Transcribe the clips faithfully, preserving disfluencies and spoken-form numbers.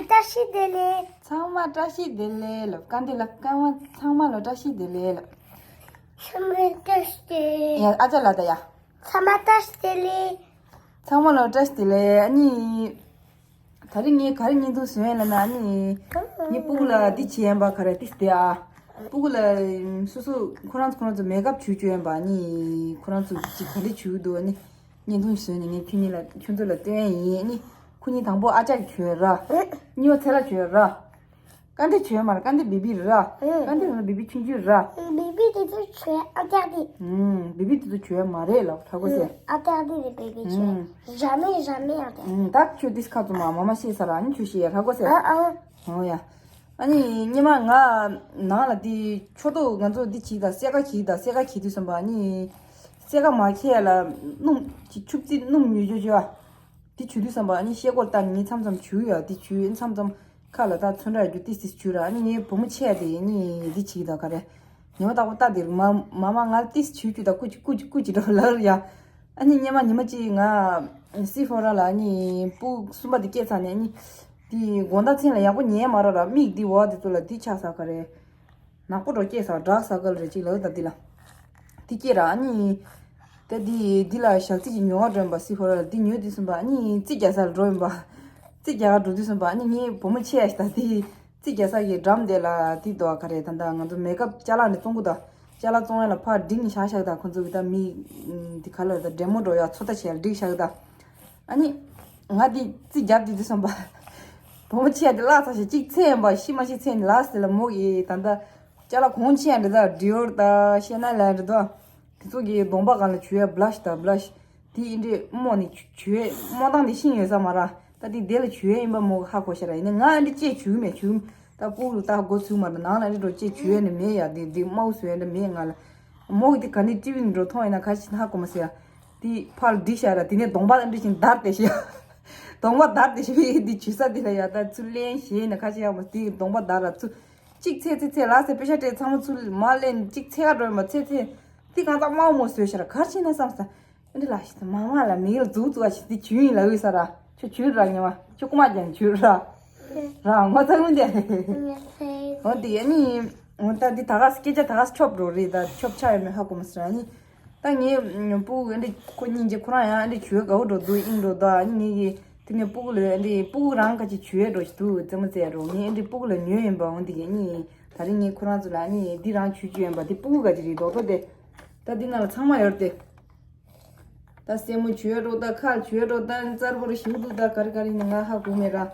བཀྲ་ཤིས་བདེ་ལེགས། ཚང་མ་བཀྲ་ཤིས་བདེ་ལེགས་ལབ། སྐལ་ལྡན་ལབ། སྐལ་བ་ཚང་མ་ལ་བཀྲ་ཤིས་བདེ་ལེགས་ལབ། ཚང་མ་བཀྲ་ཤིས་བདེ་ལེགས། ཡ་ཨ་ཅག་ལ་ད་ཡ། ཚང་མ་བཀྲ་ཤིས་བདེ་ལེགས། ཚང་མ་ལ་བཀྲ་ཤིས་བདེ་ལེགས། ཨ་ནི། ད་རིང་ངས་ག་རེ་བརྙན་ཐུང་བཟོས་ཡིན་ལབ་ན། ཨ་ནི། ངས་སྤུ་གུ་ལ་འདི་བྱེད་ཡིན་པ། ག་རེ་ཏིས་དེ་ཨ། སྤུ་གུ་ལ་སོ་སོ་ཁོ་རང་ཚོ་ཁོ་རང་ཚོ་མེག་ཨབ་བྱུག་བཅུག་ཡིན་པ། ཨ་ནི་ཁོ་རང་ཚོ་ཅིག་ག་འདྲ་བྱུག་འདུག་ཨ་ནི་བརྙན་ཐུང་བཟོས་ནས་ངས་ཁྱོད་གཉིས་ལ་ཁྱོད་ཚོ་ལ་སྟོན་ཡིན། ཨ་ནི་ཁོ་གཉིས་དང་པོ་ཨ་ཅག་གིས་བྱུག་ར། གཉིས་པ་ཚེ་ལ་བྱུག་ར། སྐལ་ལྡན་བྱུག་མ་རེད། སྐལ་ལྡན་བེ་བི་ར། ཨེ། སྐལ་ལྡན་ར་བེ་བི་ཆུང་ཆུང་ར། བེ་བི་དེ་ཚོ་བྱུག་ཨ་ཅག་དེ། ཨུམ། བེ་བི་དེ་ཚོ་བྱུག་མ་རེད་ལབ། ཧྲ་གོ་ཟེར། ཨ་ཅག་དེ་རེད་བེ་བི་བྱུག་ཨུམ། ར་མེད་ར་མེད་ཨ་ཅག་ཨུམ། ད་ཁྱོད་དེ་ཁ་ཚོ་མ་མ་མ་ཤེས་ས་ར། ཨ་ནི་ཁྱོད་ཤེས་ཡ། ཧྲ་གོ་ཟེར། ཨ་ཨ། ཨོ་ཡ། ཨ་ནི་སྔོན་མ་ང་ནང་ལ་དེ་ཕྱོགས་གཏོགས་ང་ཚོ་འདི་གྱིས་དང་སེ་ཀ་གྱིས་དང་སེ་ཀ་གྱིས་དུས་ཙམ་པ། ཨ་ནི་སེ་ཀ་མ་ཁྱེར་ལ་སྣུམ་གྱི་ཆུ་བཙིར་སྣུམ་ཉོས་ཅོ་ཅོ་ཨ། དེ་བྱུག་དུས་ཙམ་པ་ཨ་ནི་ཤེལ་སྒོར་བཏང་ནས་མཚམས་མཚམས་བྱུག་ཡ། དེ་བྱུག་མཚམས་མཚམས་ཁ་ལ་ད་ཚོན་ཁྲ་རྒྱུ་ཏིས་ཏིས་བྱུག་ར། ཨ་ནི་ངའི་བུ་མོ་ཆེ་དེ་ཨ་ནི་འདི་བྱིས་དང་ག་རེ་ཉི་མ་རྟག་པར་ལྟ་དེ་མ་མ་མ་ང་ཏིས་བྱུག་བྱུག་དང་སྐུ་མཁྱེན་སྐུ་མཁྱེན་སྐུ་མཁྱེན་འགྲོ་ལབ་ཡ། ཨ་ནི་སྔོན་མ་ཉི་མ་གཅིག་ང་སི་ཧྥོ་ར་ལ་ཨ་ནི་སྤུ་གསུམ་པ་དེ་སྐྱེས་ཚར་ནས། ཨ་ནི་དེ་དགོང་དག་མཚན་ལ་ཡག་པོ་ཉལ་མ་ར་ར། མིག་དེ་འོག་དེ་ཚོ་ལ་དེ་ཆགས་ས་ག་རེ། ནག་པོ་འགྲོ་སྐྱེས་ས་ཌརྐ་སར་ཀལ་རེ་ཅིག་ལབ་ད་འདི་ལ། འདི་སྐྱེས་ར། ཨ་ནི། ད་འདི་འདི་ལ་ཞག་རྩི་ཅིག་ཉོ་ག་འགྲོ་ཡིན་པ། སི་ཧྥོ་ར་ལ་འདི་ཉོས་དུས་ཙམ་པ་ཨ་ནི་རྩི་རྒྱག་ས་ལ་འགྲོ་ཡིན་པ། རྩི་རྒྱག་ག་འགྲོ་དུས་ཙམ་པ་ཨ་ནི་ངའི་བུ་མོ་ཆེ་ཡ་ཞིག་ད་འདི་རྩི་རྒྱག་ས་གི་འགྲམ་དེ་ལ་འདི་འདུག་ག་རེ། ད་ད་ང་ཚོ་མེག་ཨབ་ཅ་ལག་ནི་བཙོང་གི་འདུག་ཅ་ལག་བཙོང་ཡ་ལ་ཕར་འགྲིག་ནས་བཞག་བཞག་ད་ཁོ་ཚོ་གི་ད་མི་འདི་ག་ལ་ད་འདྲེ་མོ་འགྲོ་ཡ་ཚོད་ལྟ་བྱས་ལ་འགྲིག་བཞག་ད། ཨ་ནི། ང་དེ་རྩི་རྒྱབ་དེ་དུས་ཙམ་པ། བུ་མོ་ཆེ་དེ་བརླག་ཚར་ཞིག་གཅིག་ཚེ་ཡིན་པ་ཤི་མ་ཤི་ཚེ་ནི་ལགས་ཟེར་ལ་མོ་ཡི་ད་ལྟ་ཅ་ལག་གོང་ཆེ་ཡང་རེད། ད་ཌི་ཨོར་ད་ཤེ་ན་ལ་རེད་ད། དེ་ཚོ་གི་གདོང་པ་སྒང་ལ་བྱུག་ཡ་བྷ་ལཤ་ད་བྷ་ལཤ་དེ་ཡིན་འདྲེ་རྨོ་ནི་བྱུག་ཡ་རྨོ་སྟངས་དེ་ཤེས་ཡོད་ས་མ་ར། ད་དེ་དེ་ལ་བྱུག་ཡ་ཡིན་པ་མོ་ཧ་གོ་ཤ་ར། ཡིན་ན་ང་འདི་ཅེས་བྱུག་མེད་བྱུག་ད་སྤུ་གུ་ལ་ད་འགོ་ཚུགས་མ་ར། ནང་ལ་འདི་འགྲོ་ཅེས་བྱུག་ཡ་ནི་མེད་ཡ། དེ་དེ་དམའ་བོ་བཟོ་ཡ་འདི་མེད་ང་ལ། མོ་གི་དེ་ག་ནས་ཊི་ཝི་ནས་འགྲོ་མཐོང་ཡིན་ན་ག་ཞིག་ཧ་གོ་མ་སོང་ཡ། དེ་ཕར་འགྲིག་བཞག་ར། དེ་ནས་གདོང་པ་འདྲི་ཞིང་འདར་ཏེ་ཤི། གདོང་པ་འདར་ཏེ་ཤི་བའི་དེ་བྱུག་ས་དེ་ལ་ཡ་ད་ཚུར་ལེན་ཞེས་ན་ཁ་ཤས་ཡག་མོ་དེ་གདོང་པ་འདར་ར། ཚུར་གཅིག་ཚེ་ཚེ་ཚེ་ལ་སེ་པེ་ཤ་སྤྲད་ཚང་མ་ཚུར་མ་ལེན། གཅིག་ཚེ་ག་འགྲོ་ཡིན་པ་ཚེ་ཚེ་དེ་གང་ཙམ་དམའ་བོ་མོ་བཟོས་ཤ་ར། གར་ཕྱིན་ན་བསམ་ས་འདི་ལ་ཞིག་མ་མ་ལ་མི་ལ་འཛུགས་འཛུགས་ཨ་ཞིག་དེ་བྱུག་ཡིན་ལ་འོས་ས་ར། ཁྱོད་བྱུག་ར་ཉེ་བ་ཁྱོད་རྐུ་མ་ཀྱང་བྱུག་ར། ར་ངོ་ཚ་ངོ་འདི་འོ་དེ་ཡ་ནི་འོ་ད་འདི་ད་ག་སྐད་ཆ་ད་ག་ཆོབ་འགྲོ་རེད། ད་ཆོབ་ཆ་ཡོད་མེད་ཧ་གོ་མ་སོང་ར་ནི། ད་ངའི་སྤུ་གུ་ཨེ་འདྲ་ཁོ་སྙིང་རྗེ་ཁོ་རང་ཡང་ཨེ་འདྲ་བྱུག་དགའ་བོ་འགྲོ་འདུག་ཨིན་འགྲོ་ད། ཨ་ནི་ངེད་ཀྱི་དེ་ནས་སྤུ་གུ་ལ་ཨེ་འདྲ་སྤུ་གུ་རང་ག་ཅིག་བྱུག་ཡས་འགྲོ་ཞིག་འདུག་རྩེད་མོ་རྩེ་ཡས་འགྲོ། ངས་ཨེ་འདྲ་སྤུ་གུ་ལ་ཉོས་ཡིན་པ། འོ་འདི་གས་ནི་ད་རིང་ངས་ཁོ་རང་ཚོ་ལ་ཨ་ནི་འདི་རང་བྱུག་བཅུག་ཡིན་པ། དེ་སྤུ་གུ་ག་ཅིག་རེད་རྡོག་རྡོག་དེ། ད་འདི་ནང་ལ་ཚང་མ་ཡོད་རེད་དེ། ད་སེན་མོ་བྱུག་ཡས་འགྲོ། ད་ཁ་བྱུག་ཡས་འགྲོ། ད་རྩར་པོ་རེ་ཞིག་འདུག་ད་ག་རེ་ག་རེ་ཡིན་ན་ང་ཧ་གོ་མེད་ར།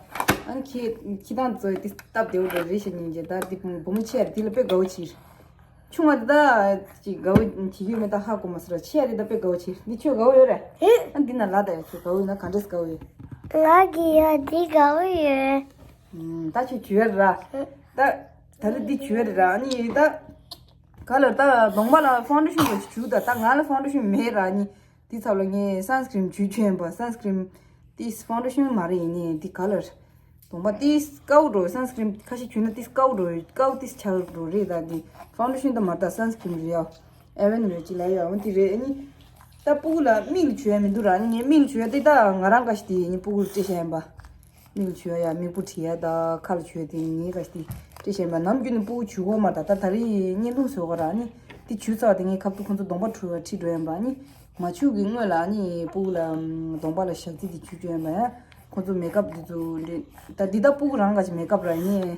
ཨ་ནི་ཁྱེད་ཁྱེད་རང་ཚོས་དེ་སྟབས་བདེ་བོ་འགྲོ་རེད་ཤག་སྙིང་རྗེ། ད་འདི་བུ་མོ་ཆེ་ཡ་འདི་ལ་དཔེ་དགའ་བོ་བྱེད། ཆུང་བ་དེ་ད་ཅིག་དགའ་བོ་བྱེད་ཀྱི་ཡོད་མེད་ད་ཧ་གོ་མ་སོང་ར། ཆེ་ཡ་དེ་ད་དཔེ་དགའ་བོ་བྱེད། འདི་ཁྱོད་དགའ་བོ་ཡོད་རེད། ཨ་འདི་ན་ལ་ད་ཡ་ཁྱོད་དགའ་བོ་ཡོད་ན་ག་འདྲས་དགའ་བོ་ཡོད། ང་གི་ཡ་འདི་དགའ་བོ་ཡོད། ཨུམ། ད་ཁྱོད་བྱུག་ཡ་རེད་ར། ད་ད་རེས་འདི་བྱུག་ཡ་རེད་ར། ཨ་ནི་ད་ག་ལ་ད་གདོང་པ་ལ་ཕའུན་ཌེ་ཤན་ག་ཅིག་བྱུག་ད། ད་ང་ལ་ཕའུན་ཌེ་ཤན་མེད་ར། ཨ་ནི་འདི་ཚབ་ལ་ངས་སན་སི་ཀྲིན་བྱུག་བྱས་ཡིན་པ། སན་སི་ཀྲིན་དེ་ཕའུན་ཌེ་ཤན་མ་རེད། ཡིན་ནའི་འདི་ག་ལ་རེད། གདོང་པ་ཏིས་དཀར་པོ་འགྲོ། སན་སི་ཀྲིན་ཁ་ཤས་བྱུགས་ན་ཏིས་དཀར་པོ་འགྲོ། དཀར་པོ་ཏིས་ཆགས་འགྲོ་རེད། ད་འདི་ཕའུན་ཌེ་ཤན་ད་མ་རེད། ད་སན་སི་ཀྲིན་རེད་ཡ། ཨེ་ཝན་རེད་ཅིག་ལ་ཡ། འོ་འདི་རེད། ཨ་ནི་ད་སྤུ་གུ་ལ་མིག་ལ་བྱུག་ཡ་མི་འདུག་ར། ཨ་ནི་ངས་མིག་ལ་བྱུག་ཡ་དེ་ད་ང་རང་ག་ཞིག་དེ་ཡིན། སྤུ་གུ་ལ་སྤྲད་བཞག་ཡིན་པ། མིག་ལ་བྱུག་ཡ་ཡ་མིག་སྤུ་བྲིས་ཡ་ད་ཁ་ལ་བྱུག་ཡ་དེ་ངའི་ག་ཞིག་དེ་སྤྲད་བཞག་ཡིན་པ། ནམ་རྒྱུན་ནས་སྤུ་གུ་བྱུག་གོ་མ་རེད། ད་ད་རེས་བརྙན་ཐུང་བཟོ་ག་ར། ཨ་ནི་དེ་བྱུགས་ཚར་བ་དེ་ངས་ཁ་ཐུག་ཁོང་ཚོ་གདོང་པ་བཀྲུ་བ་ཁྲིད་འགྲོ་ཡིན་པ། ཨ་ནི། མ་བྱུག་གི་སྔོན་ལ་ཨ་ནི་སྤུ་གུ་ལ་གདོང་པ་ལ་ཞག་རྩི་དེ་བྱུག་བཅུག་ཡིན་པ་ཡང་ཁོང་ཚོ་མེག་ཨབ་འདི་ཚོ་འདི་ད་འདི་ད་སྤུ་གུ་རང་ག་ཅིག་མེག་ཨབ་ར་ཡིན།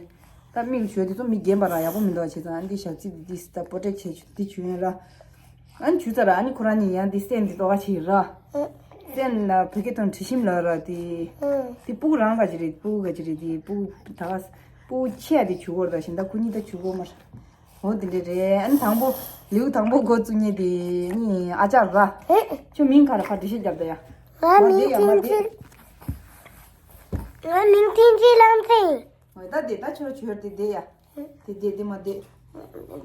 ད་མིག་ལ་བྱུག་འདི་ཚོ་མི་རྒན་པ་ར་ཡག་པོ་མི་འདུག་བྱས་ཙང་ཨ་འདི་ཞག་རྩི་འདི་འདི་ད་པོ་ཊེག་བྱས་འདི་བྱུག་ཡིན་ར། ཨ་ནི་བྱུག་ཚར་ར་ཨ་ནི་ཁོ་རང་ནི་ཡང་འདི་སེན་འདི་ལྟོ་ག་བྱེད་ར། སེན་ལ་བོད་སྐད་ཐོག་དྲི་ཞིམ་ལབ་ར་འདི། འདི་སྤུ་གུ་རང་ག་ཅིག་རེད། སྤུ་གུ་ག་ཅིག་རེད། འདི་སྤུ་གུ་ད་ག་སྤུ་གུ་ཆེ་ཡ་འདི་བྱུག་གོ་ར་ད་བཞིན་ད་ཁོ་གཉིས་ད་བྱུག་གོ་མ་ར། འོ་དེ་འདྲ་རེད། ཨ་ནི་དང་པོ་ལེའུ་དང་པོ་འགོ་བཙུགས་མཁན་དེ་ནི་ཨ་ཅག་ར། ཨེ། ཁྱོད་མིང་ག་རེ་ཕར་འགྲེལ་བཤད་རྒྱབ་ད་ཡ། ང་མིང་མ་བསྡད་ཡ་མ་ཐིན་བསྡད། ཅི། ང་མིང་ཐིན་ཅི་ལམ་སེང་། འོ་ད་བསྡད་ད་ཁྱོད་ཁྱོད་དེ་བསྡད་ཡ། དེ་བསྡད་དེ་མ་བསྡད།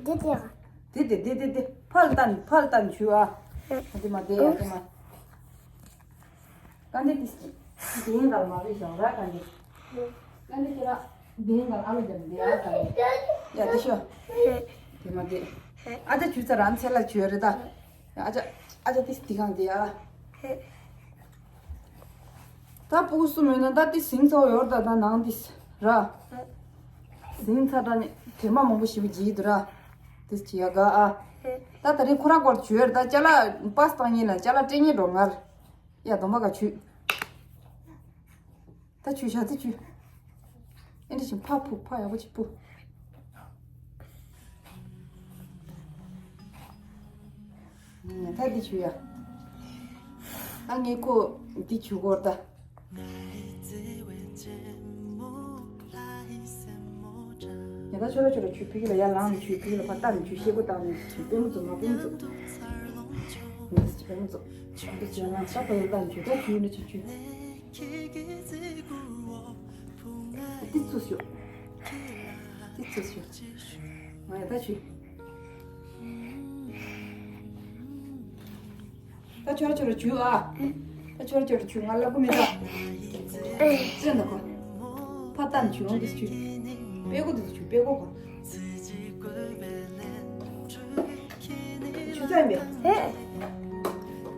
བསྡད་དེ་ཡ། དེ་བསྡད་དེ་བསྡད་དེ་ཕར་ལ་བཏང་ཕར་ལ་བཏང་བྱུག་ཨ། དེ་མ་བསྡད་ཡ་དེ་མ། ཀ་འདི་ཏི་སི་ཏི། དེ་ཡིན་གར་མ་རེད་ཞང་ར་ཀ་འདི། ཀ་འདི་ཁྱེད་ར་དེ་ཡིན་གར་ཨ་མ་རྒྱབ་འདི་ཨ་ཀ་འདི། ཡ་དེ་ཤོ། དེ་མ་དེ། ཨ་ཅག་ཆུ་ཚ་རང་ཚེ་ལ་ཆུ་རེད་ད། ཨ་ཅག་ཨ་ཅག་ཏི་སི་ཏི་གང་དེ་ཨ། ད་སྤུ་གུ་གསུམ་ཡོད་ན་ད་ཏི་སིང་ཚོ་ཡོར་ད་ད་ནང་ཏི་སི། ར། ཟིན་ཚ་དྲ་ནི་དྲན་མ་མང་པོ་ཞིག་བརྗེད་འདུག་ར། དེ་བྱེད་ཡ་ག་ཨ། ད་ད་རེས་ཁོ་ར་སྐོར་བྱོས་ར། ད་ཅ་ལག་པ་སེ་བཏང་ཉིན་ལ་ཅ་ལག་སྤྲད་ཉིན་འགྲོ་ངར། ཡ་སྡོམ་པ་ག་བྱོས། ད་བྱོས་ཤ་ཚི་བྱོས། ཨེ་འདྲ་ཞིག་ཕ་ཕུ་ཕ་ཡག་པོ་ཅིག་ཕུ། ད་འདི་བྱོས་ཡ། ཨ་ངས་ཁོ་འདི་བྱོས་སྐོར་ད། ཉེ་ད་ཆོ་ར་ཆོ་ར་ཆུ་ཕི་གི་ལ་ཡར་ལངས་ནས་ཆུ་ཕི་གི་ལ་ཕར་བལྟ་ནས་ཆུ་ཤེལ་སྒོ་བཏང་ནས་ཆུ་པུས་མོ་བཙུགས་མ་པུས་མོ་བཙུགས། ངས་ཆུ་པུས་མོ་བཙུགས་ཆུ་པུས་བཙུགས་ལངས་ས་ཕ་ཡར་བལྟ་ནས་ཆུ་ད་ཆུ་ཡིན་ན་ཆུ་ཆུ། ཏི་ཚུ་ཤོ། ཏི་ཚུ་ཤོ། ང་ཡ་ད་ཆུ། ད་ཆོར་ཆོར་ཆུ་ཨ། ད་ཆོར་ཆོར་ཆུ་ང་ལ་ཀུ་མེ་ད། ཙེ་ན་ཁོ། ཕ་ཏན་ཆུ་ཡོང་དུ་ཆུ། པེ་ཀོ་དུ་ཆུ་པེ་ཀོ་ཁོ། ཆུ་ཙམ་མེད།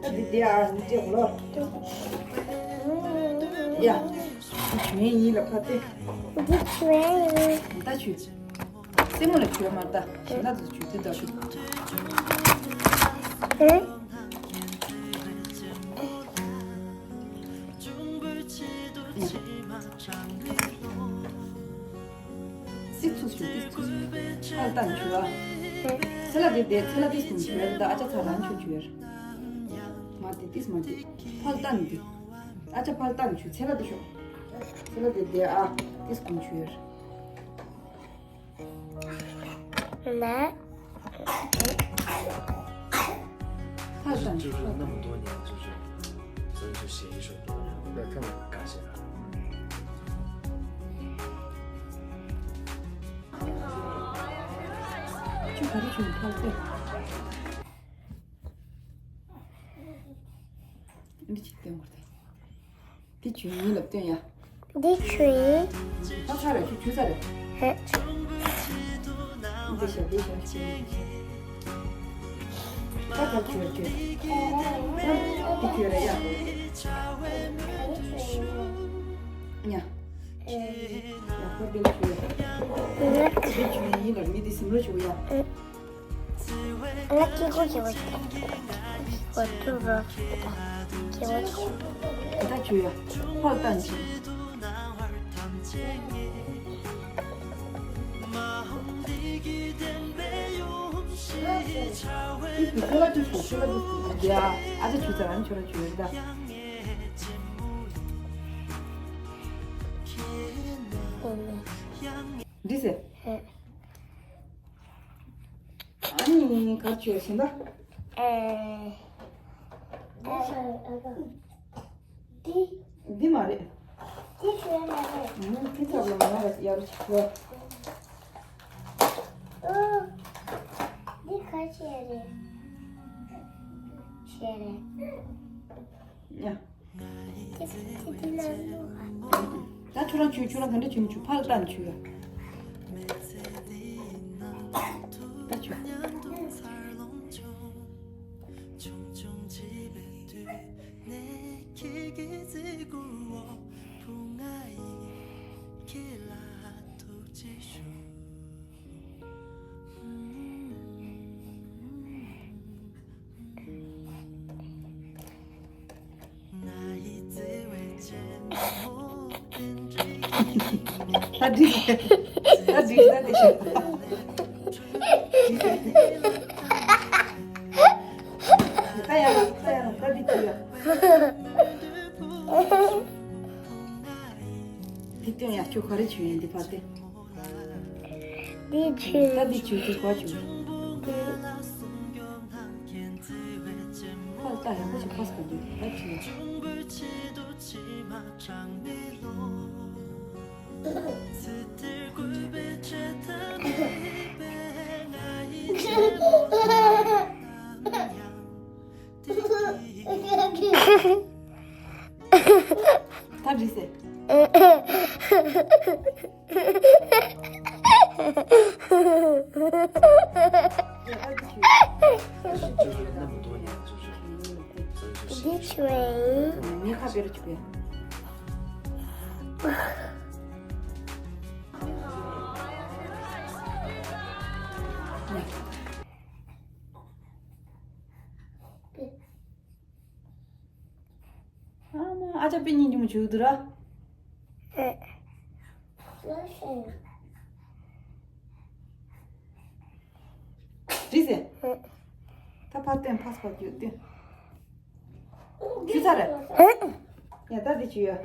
ད་འདི་དེ་ཨ་འདི་ཅེ་ལོ། ཡ། ཆུ་ཡིན་ཡིན་ལ་ཕ་ཏེ། འདི་ཆུ་ཡིན། ད་ཆུ། སེན་མོ་ལ་ཆུ་མ་ལྟ། ཞིང་ཁ་དུ་ཆུ་དེ་ལྟ་ཆུ། ཨེ། སི་ཚུ་ཆུ་ཏི་ཚུ་ཆུ། ཕལ་ཏན་ཆུ་ཨ། ཚེ་ལ་དེ་དེ་ཚེ་ལ་ཏིས་ཀུན་ཆུ་ཡར་ད་ཨ་ཅག་ཚ་ལན་ཆུ་ཆུ་ཡར། མ་དེ་ཏིས་མ་དེ། ཕལ་ཏན་དེ། ཨ་ཅག་ཕལ་ཏན་ཆུ་ཚེ་ལ་དེ་ཤོག་ཚེ་ལ་དེ་དེ་ཨ་ཏིས་ཀུན་ཆུ་ཡར། ལ། ཧ་ཅང་ཅུ་ཅུ་རྣམ་རྟོག་ཉེན་ཅུ་ཅུ། བཟོ་ཅུ་ཞེ་ཡི་ཤོག་ཏུ་ལ་ཁ་མ་ག་ཞེ་ར། ཅུ་ག་རེ་ཅུ་ཐོག་ཏེ། འདི་ཅི་སྟོན་དགོས་ཏེ། འདི་ཆུ་ཡིན་ལབ་སྟོན་ཡ། འདི་ཆུ་ཡིན། ད་ཚ་རེད་ཆུ་ཆུ་ཚ་རེད། ཧེ། འདི་ཤ་འདི་ཤ་ཆུ་ཡིན། ད་ད་ཆུ་རེད་ཆུ། ད་འདི་ཆུ་རེད་ཡ། ཉ། ཡ་ཁོ་འདི་ཆུ་རེད། འདི་ཆུ་ཡིན་ལབ་མི་འདི་སིམ་རོ་ཆུ་ཡ། ང་སྐྱིད་པོ་སྐྱིད་པོ་ཞིག་གོ་ཐུབ་རོགས། སྐྱིད་པོ་སྐྱིད་པོ། ད་ཆུ་ཡ། ཧོལ་ཏན་ཆི། ཨི་ཁུ་ཁུ་ལ་ཆུ་ཁུ་ཁུ་ལ་ཆུ་ཁུ་ཡ། ཨ་ཅག་ཆུ་ཚ་རང་ཆུ་ར་ཆུ་ཡ་ད། འདི་ཟེར། ཨ་ནི་གར་ཆུ་ཡ་ཤིན་ད། ཨེ། འདི། འདི་མ་རེད། འདི་ཆུ་ཡ་མ་རེད། ཨུམ། འདི་ཚབ་ལ་མ་རེད་ཡ་རུ་ཆུ། ཨུ། འདི་ཁ་ཆེ་རེད། ཆེ་རེད། ཡ། ད་ཁྱོད་རང་ཁྱོད་ཁྱོད་རང་ག་འདྲ་ཁྱོད་ཁྱོད་ཕར་ལྟ་ནས་ཁྱོད་ཡ། ད་ཁྱོད། ད་འགྲིག་ད་འགྲིག་ད་འགྲིག་ད་ཡང་ད་ཡང་ད་འགྲིག་ད་ཡང་། དེ་སྟོན་ཡ། ཁྱོད་ག་རེ་བྱུང་ཡིན་འདི་ཕར་ཏེ། འདི་བྱུང་། ད་འདི་བྱུང་དེ་ག་བྱུང་། ཁོ་ལྟ་ཡག་པོ་ཞིག་ཕོས་ག་འདུག་ད་བྱུང་། ད་འགྲིག་ཟེར། འདི་ཆུ་ཡིན། ངའི་ཁ་བེ་རུ་ཆུ་བེ། ད་པི་ཉིན་ཅུང་བྱུག་འདུག་ར། འགྲིག་ཟེར། ད་ཕར་སྟོན། ཕར་ཕར་རྒྱུག་སྟོན། ཆུ་ཚ་རེད། ཡ་ད་འདི་ཆུ་ཡ།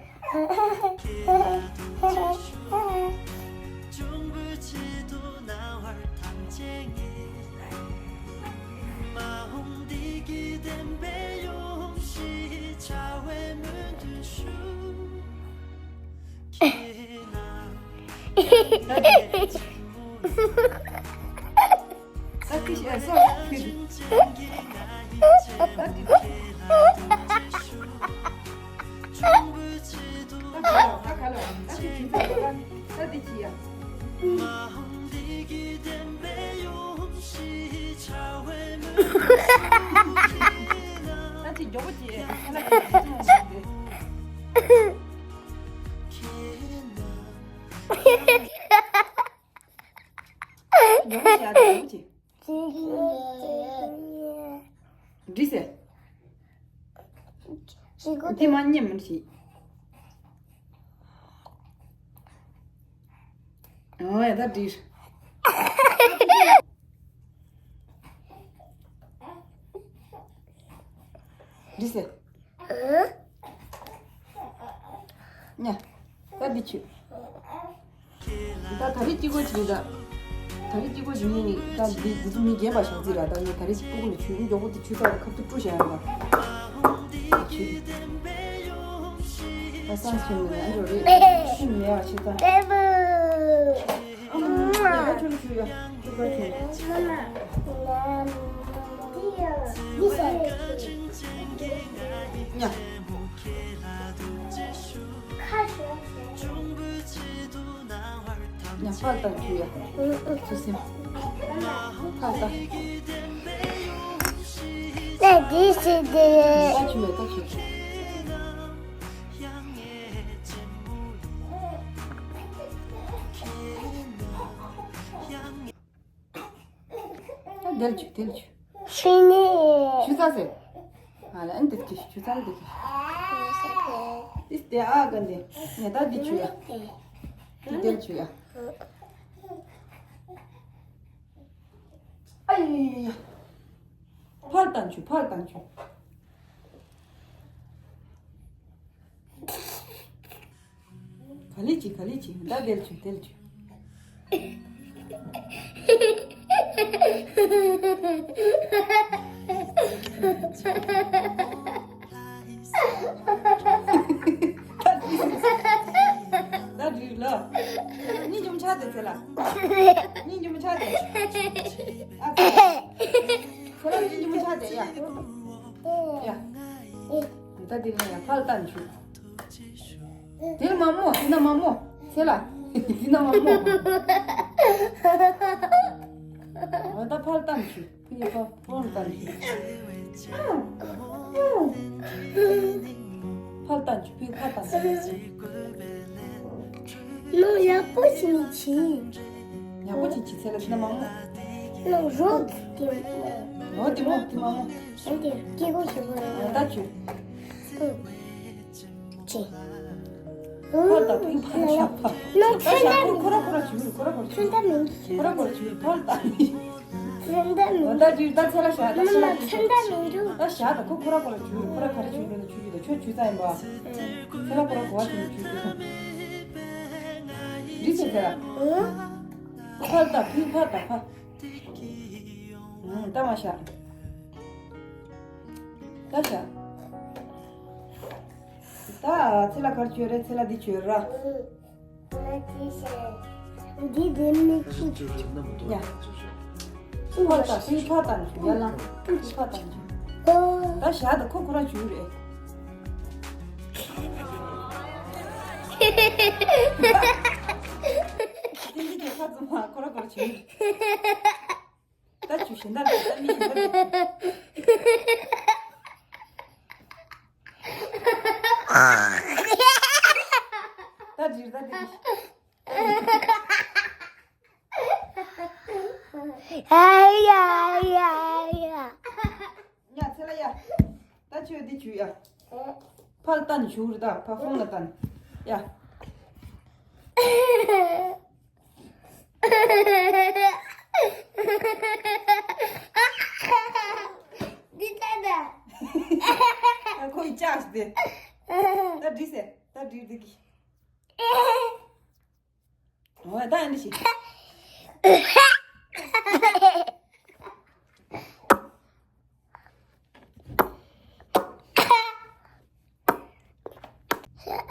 འདི་ཟེར། འདི་མ་ཉན་མི་ཤེས། ཨོ་ཡ་ད་འདི། འདི་ཟེར། ཉ། ད་འདི་ཆུ། ད་ད་རེས་གཅིག་པོ་བྱིན་ད། ད་རེས་གཅིག་པོ་བྱིན་ནི་ད་འདི་འདི་ཚོ་མི་རྒན་པ་ཞོག་ཙི་ར། ད་ངས་ད་རེས་སྤུ་གུ་ལ་ཆུ་མགྱོགས་པོ་དེ་ཆུ་ཚགས་ལ་ཁབ་ཏུ་བཀྲུ་བྱ་ཡང་ད། ཆུ། ད་སང་ཆུ་མི་ན་འགྲོ་རེད། ཆུ་མེད་པ་ཆུ་ཚགས། ཨ་མ་ཆུ་ཆུ་ཡ། ཆུ་ཁ་ཆུ། ཉ། ཁ་ཤོར་ཤོར། ཉ་ཕར་ལྟ་ཁྱོད་ཡ། ཚུལ་སེམས། ཕར་ལྟ། ད་འདི་ཞིག་འདི། ལྟ་ཁྱོད་ཡ་ལྟ་ཁྱོད། ཨ་དལ་ཆུ་དལ་ཆུ། ཤི་ནི། ཆུ་ཚ་ཟེར། ཨ་ལ་ཨན་དལ་ཆུ་ཆུ་ཚ་ལ་དལ་ཆུ། ཏིས་ཏེ་ཨ་ག་འདི། ཉ་ད་འདི་ཆུ་ཡ། འདི་དལ་ཆུ་ཡ། ཨ་ཡི་ཡ། ཕར་བཏང་ཆུ་ཕར་བཏང་ཆུ། ག་ལེ་ཅི་ག་ལེ་ཅི་ད་དལ་ཆུ་དལ་ཆུ། ད་འགྲིག་ལ། གཉིས་འཇོམས་ཆགས་དེ་ཚེ་ལ། གཉིས་འཇོམས་ཆགས་དེ། ཨ་ཚེ་ལ། ཚེ་ལ་གཉིས་འཇོམས་ཆགས་དེ་ཡ། ཡ། ད་འདི་ནས་ཡ་ཕར་བཏང་ཆུ། དེ་མ་མོ་དེ་ན་མ་མོ། ཚེ་ལ། དེ་ན་མ་མོ། འོ་ད་ཕར་བཏང་ཆུ། ཕི་ཕ་ཕོར་བཏང་ཆུ། ཕར་བཏང་ཆུ་ཕི་ཕར་བཏང་ཆུ། ནོ་ཡག་པོ་ཞིག་ནི་ཆི། ཡག་པོ་ཅིག་ཅིག་ཚེ་ལ་ཕྱི་ན་མང་མོ། ལོ་རོགས་ཀྱི་མོ། འོ་དེ་མོ་དེ་མང་མོ། ཨ་དེ་སྐྱེ་སྒོ་ཞིག་པོ་རེད། ད་ཆུ། ཅི། ཁོ་ད་ཕིང་ཕ་ཤ་ཕ། ལོ་ད་ཤ་ཁོ་ཁོ་ར་ཁོ་ར་ཆུ་ཁོ་ར་ཁོ་ར་ཆུ། ཁོ་ར་ཁོ་ར་ཆུ་ཕར་ད་མི། ད་ད་ད་ཚེ་ལ་ཤ་ད་ཤ་ལ་ཆུ། ད་ཤ་ད་ཁོ་ཁོ་ར་ཁོ་ར་ཆུ་ཁོ་ར་ཁ་ར་ཆུ་ཁོ་ར་ཆུ་ཆུ་ད་ཆོ་ཆུ་ཚ་ཡིན་པ། ཚེ་ལ་ཁོ་ར་གོ་བ་ཆུ་ཆུ་ཆུ། འདི་ཚེ་ཚེ་ལ། ཕར་ད་ཕིང་ཕར་ད་ཕ། ད་མ་ཤ། ད་ཤ། ད་ཚེ་ལ་གར་བྱོས་རེད། ཚེ་ལ་འདི་བྱོས་ར། འདི་འདི་ནི་ཅི། ཡ། ཕར་ལྟ་ཕི་ཕ་ལྟ་ནི་ཡ་ལ་ཕི་ཕ་ལྟ་ནི། ད་ཞག་ད་ཁོ་ཁོ་ར་བྱུག་རེད། འདི་གི་ཁ་ཙུམ་མ་ཁོ་ར་ཁོ་ར་བྱུག་རེད། ད་ཆུ་ཞེ་འདྲ་ལ་ད་མི་ཞེ་འདྲ་ལ། ད་འདིར་ད་འདིར། ཨ་ཡ་ཡ་ཡ། ཉ་ཚེ་ལ་ཡ། ད་ཆུ་འདི་ཆུ་ཡ། ཕར་ལ་བལྟ་ནས་བཞུགས་རེད། ད་ཕར་ཧྥོན་ལ་བལྟ་ནས། ཡ། འདི་ལྟ་ད། ཁོ་ཡི་ལྕགས་ཤིག་དེ། ད་འགྲིག་ཟེར། ད་འགྲིག་འགྲིག་གི། འོ་ད་ཨ་འདྲ་ཞིག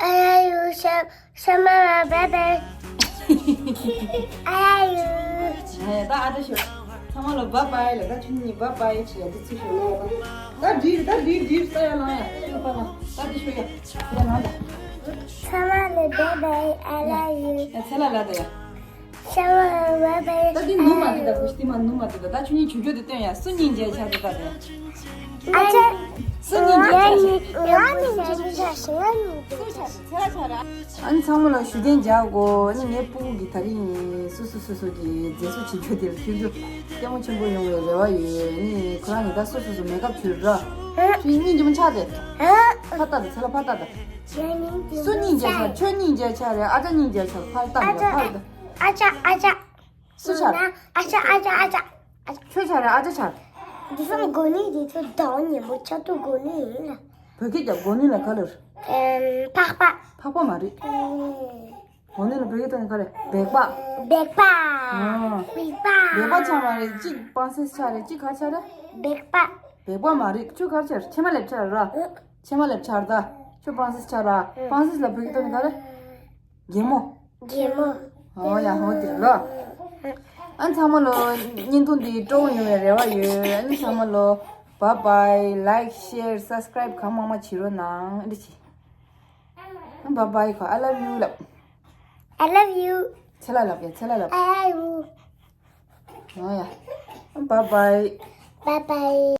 I love you, Sha- Shamara, bye bye. I love you. ད་ཨ་འདྲ་ཞིག་ཚང་མ་ལ་བཱའི་བཱའི་ལབ། ད་ཁྱོད་གཉིས་བཱའི་བཱའི་བྱེད་ཡ། འདི་ཚུར་ཤོག་ད་འགྲིག་ད་འགྲིག་འགྲིག་ད་ཡར་ལངས་ཡ། ཁྱོད་པ་ལ་ད་འདི་ཤོག་ཡ། ཡར་ལངས་ད། ཚང་མ་ལ་བཱའི་བཱའི། I love you. ཡ་ཚེ་ལ་ལ་ད་ཡ། ཤ་བ་བ་བའི། ད་འདི་ནུ་མ་དེ་དང་ཁུ་ཤི་དེ་མ་ནུ་མ་དེ་དང་ད་ཁྱོད་གཉིས་བྱུས་བརྗོད་དེ་སྟོན་ཡ། སུ་སྙིང་རྗེ་ཆགས་དེ་ད་དེ། ཨ་ཅེ། སུ་སྙིང་རྗེ་ཆགས་ཆགས། ང་ནི་སྙིང་རྗེ་ཆགས་ཤིང་ང་སྙིང་རྗེ་ཆགས། ཨ་ནི་ཚང་མ་ལ་ཞུ་རྟེན་རྒྱག་གོ་ཨ་ནི་ངའི་སྤུ་གུ་གི་ད་རིང་སུ་སུ་སུ་སུ་གི་མཛེས་བཟོ་བྱེད་རྒྱུ་དེ་ལ་ཁྱོད་ཚོ་ལྟད་མོ་ཆེན་པོ་ཡོང་བའི་རེ་བ་ཡོད། ཨ་ནི་ཁོ་རང་གི་ད་སུ་སུ་སུ་མེ་ཀབ་བྱོས་ར། ཁྱོད་སྙིང་རྗེ་མོ་ཆགས་དེ། ཕར་ལྟ་དང་ཚེ་ལ་ཕར་ལྟ་དང་། སུ་སྙིང་རྗེ་ཆགས། ཁྱོད་སྙིང་རྗེ་ཆགས་རེད། ཨ་ཅག་སྙིང་རྗེ་ཆགས། ཕར་ལྟ་དང་ཕར་ལྟ། ཨ་ཅག་ཨ་ཅག་སུ་ཆགས། ཨ་ཅག་ཨ་ཅག་ཨ་ཅག་ཨ་ཅག་ཁྱོད་ཆགས་རེད། ཨ་ཅག་ཆགས། འདི་ཚོ་མགོ་ནི་འདི་ཚོ་ཟླ་བ་ཉིན་མོ་ཆགས་དུས་མགོ་ནི་ཡིན་ལ། བོད་སྐད་ཀྱི་མགོ་ནི་ལ་ག་ལབ། ཨེམ། ཕག་པ། ཕག་པ་མ་རེད། ཨེམ། མགོ་ནི་ལ་བོད་སྐད་ཐོག་ནས་ག་རེད། སྦལ་པ། སྦལ་པ། ཨ། སྦལ་པ། སྦལ་པ་ཆགས་མ་རེད། གཅིག་སྤང་སེ་ཆགས་རེད། གཅིག་ག་རེ་ཆགས་རེད། སྦལ་པ། སྦལ་པ་མ་རེད། ཁྱོད་ག་རེ་ཆགས་རེད། ཕྱེ་མ་ལེབ་ཆགས་རེད་ར། ཨ། ཕྱེ་མ་ལེབ་ཆགས་རེད་ད། ཁྱོད་སྤང་སེ་ཆགས་ར། སྤང་སེ་ལ་བོད་སྐད་ཐོག་ནས་ག་རེད། རྒན་མོ། རྒན་མོ། ཨོ་ཡ་ཧོ་དེ་ལོ། ཨ་ཚང་མ་ལོ་བརྙན་ཐུང་འདི་སྤྲོ་བོ་ཡོང་བའི་རེ་བ་ཡོད། ཨ་ཚང་མ་ལོ་བཱའི་བཱའི། ལའིཀ་ཤེར་སབ་སི་ཀ་རའིབ་གང་མང་མང་བྱེད་རོགས་གནང་། ཨ་འདྲ་བྱེད། ཨ་བཱའི་བཱའི་ཁོ། I love you ལབ། I love you. ཚེ་ལ་ལབ་ཡ། ཚེ་ལ་ལབ། I love you. ཨོ་ཡ། བཱའི་བཱའི། བཱའི་བཱའི།